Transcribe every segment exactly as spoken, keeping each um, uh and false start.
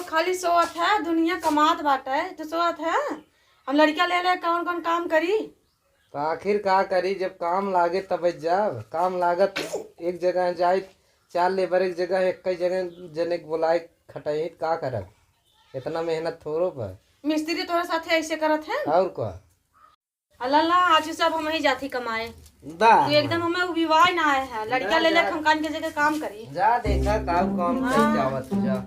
खाली सोवत है, दुनिया कमात बाटे, तू सोवत है। हम लड़िका ले ले कौन कौन काम करी? तो आखिर का करी, जब काम लागे तब जाब। काम लागत एक जगह जाई, चार लेबर एक जगह, एक जगह जने के बोलाए खटाई, का करब? इतना मेहनत थोड़ो बा। मिस्त्री तोहरे साथे ऐसे करत है? और का? अल्लाह, आज से अब हम ही जाती कमाए। दा। तू एकदम हमें उबिवाए ना आए है। लड़िका ना ले ले जा। हम कान के जगह काम करी। जा देखा का काम हाँ। कर जावत जा।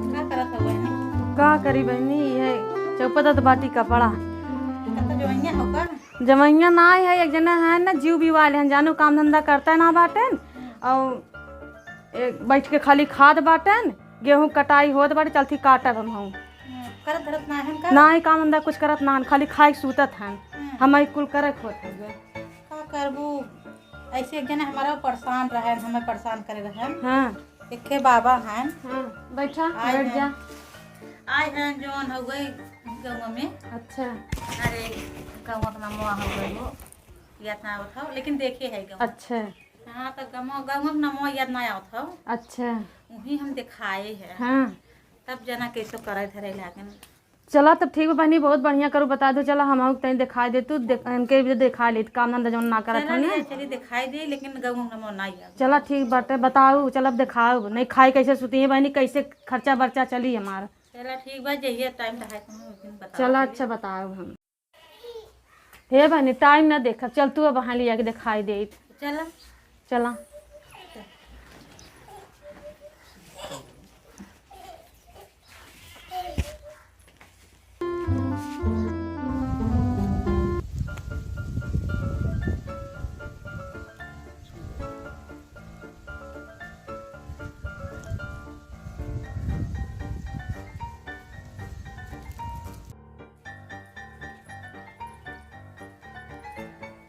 का करत हौ बहिनी? का करी बहिनी, इहे चौपदत बाटी कपड़ा। का तो जवइया हो का? जवइया नाहीं है, एक जना है ना, जीव बिवाइल है, जानू काम धंधा करता ना बाटेन, और एक बैठ के खाली खात बाटेन, गेहूं कटाई होत बाटे, चलती काटब हम हूँ। हम्म, करत धरत ना है का? नाहीं, काम धंधा कुछ करत ना है, खाली खाए सूतत हैं। हम्म। हम कुल करे के होत है। का करबू? ऐसे एक जने हमारा परेशान रहन, हमें परेशान करे रहन। हाँ। एके बाबा हैं। हाँ, बैठा, आए बैठ हैं। जा। आए हैं जौन हो गई गौवा में। अच्छा। अरे, गौवा के नाम हो गई हो, याद ना आवत हो, लेकिन देखे है गौवा। अच्छा। हाँ, तो गौवा, गौवा के नाम याद ना आवत हो। अच्छा। वही हम दिखाए है। हाँ। तब जना कैसे करे धरे लागन। चला तब ठीक बा बहिनी, बहुत बढ़िया करू, बता दो। चला हम तनी दिखाई दे, तू देख, इनके भी दिखाई लेत, काम धंधा जौन ना करत चला हन ना। ले, चली दिखाई दे, लेकिन गऊ हम ना आइब। चला ठीक बाटे, बताऊ, चला अब देखाऊ, नहीं खाई कैसे सुती है बहिनी, कैसे खर्चा बर्चा चली हमार। चला ठीक बा, जहिया टाइम रहे तुम उस दिन बताओ चला चली। अच्छा बताऊ हम। हे बहिनी, टाइम ना देखब, चल तू अब वहाँ लिया के दिखाई दे। चला। चला।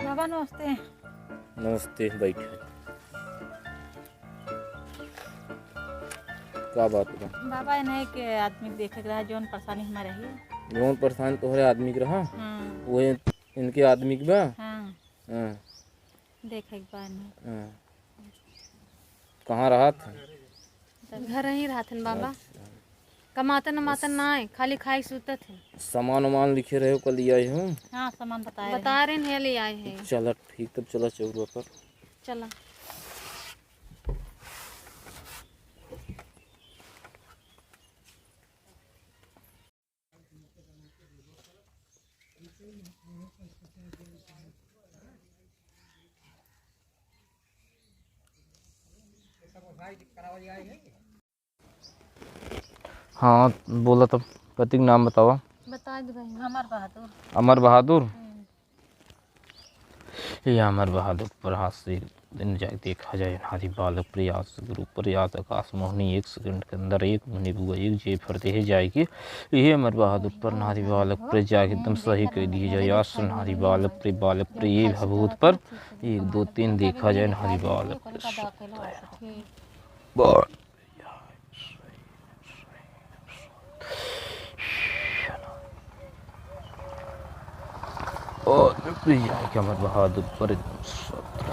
बाबा नमस्ते। नमस्ते, बैठे। का बात बा? बाबा, इन्हें के आदमी देखे के रहा, जौन परेशानी हमारे ही। जौन परेशानी तोहरे आदमी के रहा? हाँ। वो इनके आदमी के बा? हाँ। हाँ। देखे के बा इन्हें। हाँ। कहाँ रहत है? तब घर ही रहत हन बाबा। अच्छा। कमातन उमातन ना है, खाली खाए सूतत है। सामान उमान लिखे रहे, कल ले आए हो? हाँ, सामान बताए बता रहे हैं, ले आए हैं। चला ठीक, तब चला चौरा पर। चला। हाँ, बोला तब, पति के नाम बतावा। बता दे भाई। अमर बहादुर। अमर बहादुर? हम्म। ये अमर बहादुर पर हाथ से दिन जाए देखा जाए, नारी बालक प्रयास गुरु प्रयास आकाश मोहनी, एक सेकंड के अंदर एक मुनि बुआ एक जे फरते है जाए के। ये अमर बहादुर पर नारी बालक पर जाके एकदम सही कह दिए जाए। आस नारी बालक प्रे बालक प्रे ये भभूत पर एक दो तीन देखा जाए, नारी बालक प्रे। और प्रिया के अमर बहादुर पर एकदम सत-,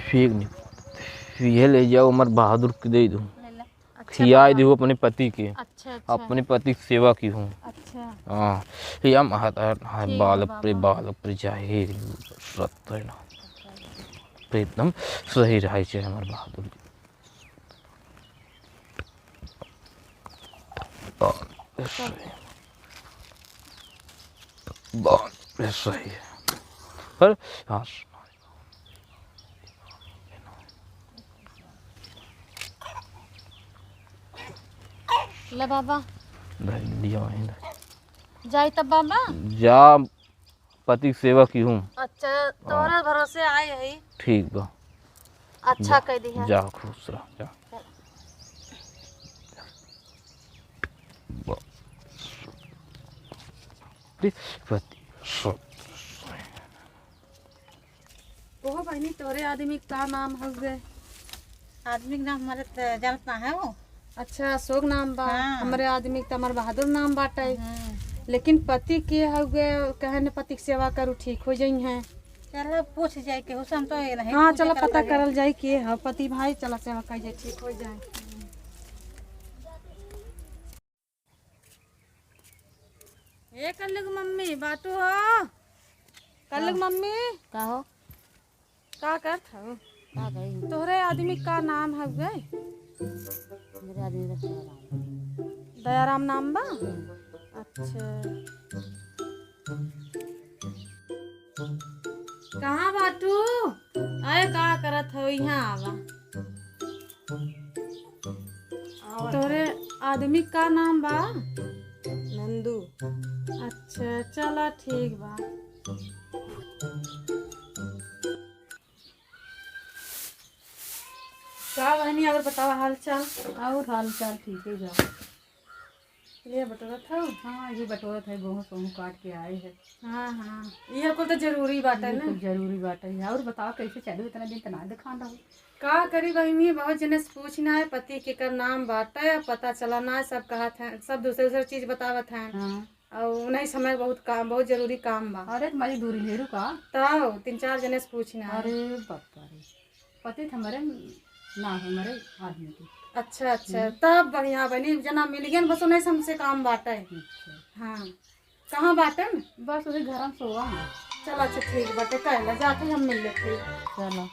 फेंक नहीं पाते। ये ले जाओ, अमर बहादुर के दे दो। ले ले। अच्छा खियाए बाबा। दो अपने पति के। अच्छा, अच्छा। अपने पति की सेवा की हूँ। अच्छा। हाँ, या महत-, हाँ, ठीक है बालक प्रे, बाबा। बालक प्रे जाहिर सत्य है ना। प्रे एकदम सही रहे छे हमार बहादुर जी। बाप रे, सही। बाप रे, सही है। पर हाँ, ले बाबा। धर लिया वहीं धर। जाई तब बाबा? जा, पति की सेवा की हूँ। अच्छा, तोहरे भरोसे आए हई। ठीक बा। अच्छा जा, कह दिया। जा, खुश रह, जा। बस। पति, सत-, ओहो बहिनी, तोहरे आदमी का नाम हउवे? आदमी के नाम हमरे त जानत ना है वो। अच्छा, अशोक नाम बा। हाँ। हमरे आदमी के त अमर बहादुर नाम बाटे। हम्म। लेकिन पति के हउवे, कहे न पति के सेवा करू, ठीक हो जइहैं। चलो पूछ जाए केहू से, हम तो ये नहीं हाँ, पूछे चलो करत पता रहे। करल जाए के ह पति भाई, चलो सेवा कर जाए, ठीक हो जाए। ए कल्लू के मम्मी, बाटू हो? कल्लू के हाँ। मम्मी। का हो? का करत हऊ? का करी? तोहरे आदमी का नाम हउवे? मेरे आदमी का दयाराम। दयाराम नाम बा? हम्म। अच्छा। कहाँ बाटू? अरे का करत हऊ? इहाँ आवा। तोरे आदमी का नाम बा? नंदू। अच्छा, चला ठीक बा। का बहनी, और बतावा हाल चाल? और हाल चाल ठीक है बा। ये बटोरत हऊ? हाँ, ये बटोरत है, गेहूँ सोहूँ काट के आए है। हाँ, हाँ, ये कुल तो जरूरी बाटे ये ना। कुल जरूरी बाटे। और बताओ, कैसे चलू? इतना दिन त ना दिखान रहो। का करी बहिनी, बहुत जने से पूछी ना है, पति केकर नाम बाटे, पता चला ना है, सब कहत हैं, सब दूसरे दूसरे चीज बतावत हैं। हाँ। और उन्हीं समय बहुत काम, बहुत जरूरी काम बा। अरे, तुम्हारी दूरी लेरू का? तब तीन चार जने से पूछी ना है। अरे बाप रे, पति त हमरे ना है, हमरे आदमी के। अच्छा, अच्छा, हम्म। तब बढ़िया बनी, जना मिल गया, बस उन्हीं से हमसे काम बाटे। अच्छा। हाँ। कहाँ बाटन? बस वही घर में सोवा है। चलो अच्छा ठीक बाटे, कहला जाते हम मिल लेते। चलो।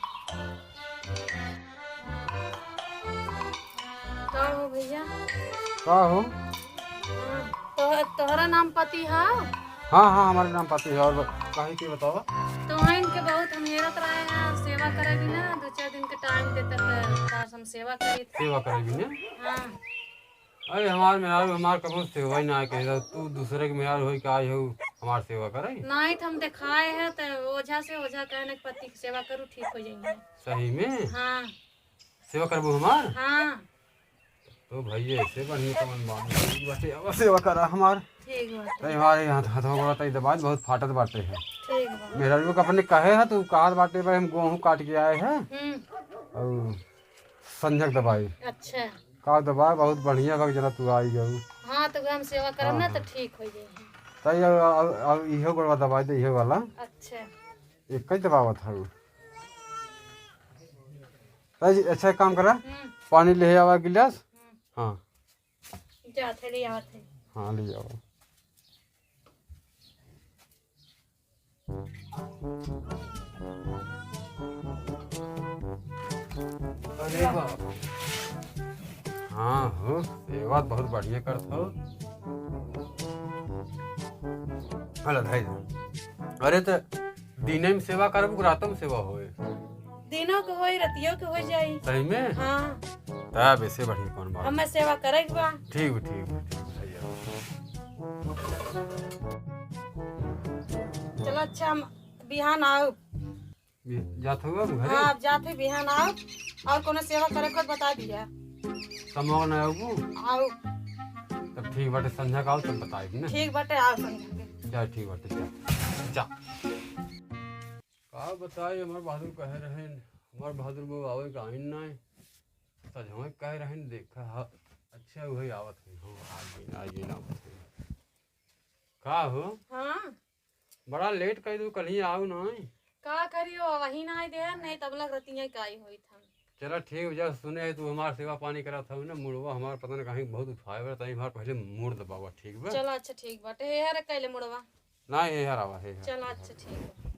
का हो भैया? का हो? हाँ, तो, तोहरा नाम पति है? हाँ, हाँ, हमारे नाम पति है। और ब-, काहे के बतावा? तो हाँ, इनके बहुत हम हेरत रहे हैं, सेवा करे भी ना, दो चार दिन के टाइम देते तो बस हम सेवा करी। सेवा करे भी ना? हाँ। अरे हमार मेहरारू हमार कबो सेवा ही ना कहे, तू दूसरे के मेहरारू होई का आई हो हमार सेवा करे? नहीं तो हम दिखाए है तो ओझा से, ओझा कहने के पति की सेवा करू, ठीक हो जाएंगे। सही में? हाँ। सेवा करबू हमार? हाँ। तो भैया ऐसे बढ़िया कवन बात नहीं बाटे, अब सेवा करा हमार। ठीक बाटे। तई हमारे हाथ, हाथ में बड़ा तई दबाई बहुत फाटत बाटे है। ठीक बा। मेहरारू के अपने कहे है तो कहत बाटे भाई हम गेहूं काट के आए हैं। हम्म। और संझक दबाई। अच्छा। का दबाई बहुत बढ़िया बा, जना तू आई गऊ। हाँ, तो हम सेवा करब हाँ, ना, तो हाँ। ठीक हो जाई। तई अब, अब, अब इहो गोड़वा दबाई दे, इहो वाला। अच्छा। एक ही दबावत है वो। तई अच्छा, एक काम करा, हम्म। पानी ले आवा गिलास। हम्म। हाँ। जात है, ले आवत है। हाँ, ले आवा। अरे बाप। हाँ हो, सेवा बहुत बढ़िया करत हो। हला धाई दे। अरे त दिने में सेवा करबू कि रातों में सेवा होए? दिनों के होई, रतियों के हो जाई। सही में? हाँ। तब ऐसे बढ़िया कौन बात? हमें सेवा करे के बा। ठीक बा, ठीक बा, ठीक बा, भैया। चलो अच्छा, हम बिहान आओ। बि-, जात हो अब घरे? हाँ, अब जात है, बिहान आओ। और कोनो सेवा करे के बता दिया। समोग ना आबू? आओ। तब ठीक बाटे, संझा का आओ तब बताई ना। ठीक बाटे, आओ संझा के। जा ठीक बाटे, जा। जा। का बताई, हमार बहादुर कहे रहेन, हमार बहादुर बहू आवे का आइन नाय। सजवे कहे रहेन, देखा हा, अच्छा वही आवत है, हाँ, आ गई, आ गई, आवत है। का हो? हाँ। बड़ा लेट कर दू, कल ही आओ ना। का करियो, वही ना आए दे, नहीं तब लग रतिया का आई होई था। चला ठीक बा, सुने है तू हमार सेवा पानी करत हऊ ना, मुड़वा हमार पता न कहीं बहुत उठाए बा, तनी हमार पहले मुड़ दबावा, ठीक बा? चला अच्छा ठीक बाटे, हे हर कैले मुड़वा। ना, हे हर आवा, हे हर। चला अच्छा ठीक बा।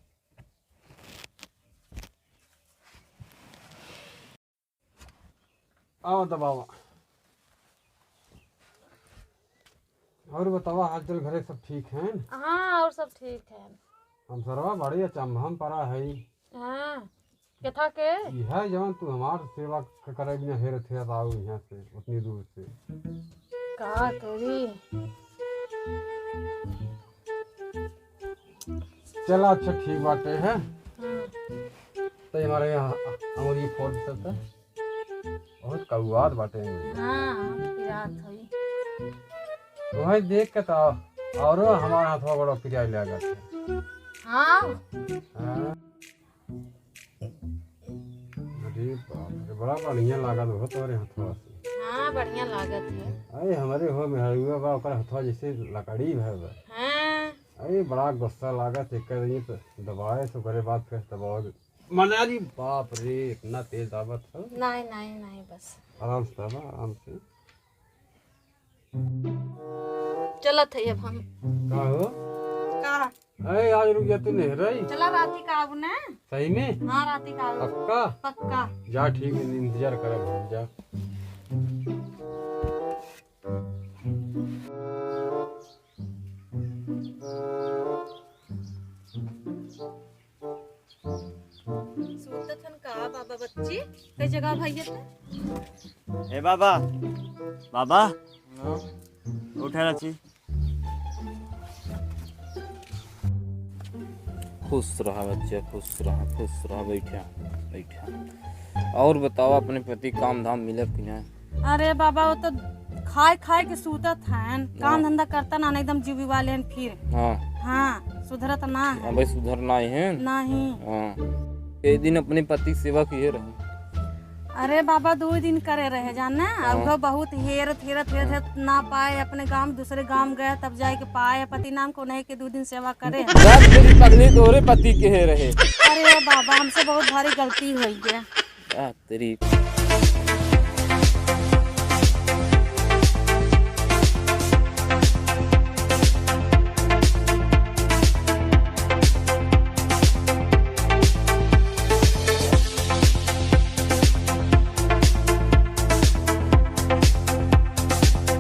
आवा दबावा। और बतावा, हालचाल घरे सब ठीक हैं? हाँ, और सब ठीक है। हम सरवा बड़ी अचंभा में पड़ा है। हाँ, कथा के? यह जवन तू हमार सेवा क-, करे बिना हेरत हेरत आओ यहाँ से, उतनी दूर से। का करी? चला, अच्छा, ठीक बाटे है। हम्म। तो हमारे यहाँ अंगुरी फोड़ देता था। बहुत कौआत बाटे अंगुरी। हाँ, पिरात होई। वही देख के तो औरो हमारे हाथवा बड़ा पिराई लागत है। हाँ। हाँ। अरे बाप रे, बड़ा बढ़िया लागत हो तोरे हथवा से। हाँ, बढ़िया लागत है। अरे हमरे हो मेहरुआ बा, ओकर हथवा जैसे लकड़ी भर बा। हाँ। अरे बड़ा गुस्सा लागत है, एक दिन तो दबाए से ओकरे बाद फिर दबाओ। मने अरे बाप रे, इतना तेज दाबत हो। नहीं, नहीं, नहीं, बस। आराम से दाबा, आराम से। चलत है अब हम। का हो? का? अरे आज रुक जा, तू नहीं रही। चला राती का आबू ना। सही में? हाँ, राती का आबू। पक्का? पक्का। जा ठीक है, इंतजार करब हम, जा। सूतत हन का बाबा बच्ची? कई जगह भैया थे? ए बाबा, बाबा, हाँ? उठे रची। खुश रहा बच्चा, खुश रहा, खुश रहा, बैठा, बैठा। और बताओ, अपने पति काम धाम मिलत कि ना? अरे बाबा, वो तो खाए खाए के सूतत हन, काम हाँ। धंधा करता ना, एकदम जीव वाले हन फिर। हाँ। हाँ, सुधरत ना है। अबे सुधर ना है। नहीं। हाँ। एक दिन अपने पति सेवा किए रहे। अरे बाबा, दो दिन करे रहे जाना, हाँ। अब वो बहुत हेरत, हेरत, हेरत, हेरत ना पाए, अपने गांव, दूसरे गांव गए, तब जाए के पाए, पति नाम को नहीं के दो दिन सेवा करे। बात मेरी पगली तोरे पति के है रहे। अरे बाबा, हमसे बहुत भारी गलती हो गया। आ, तेरी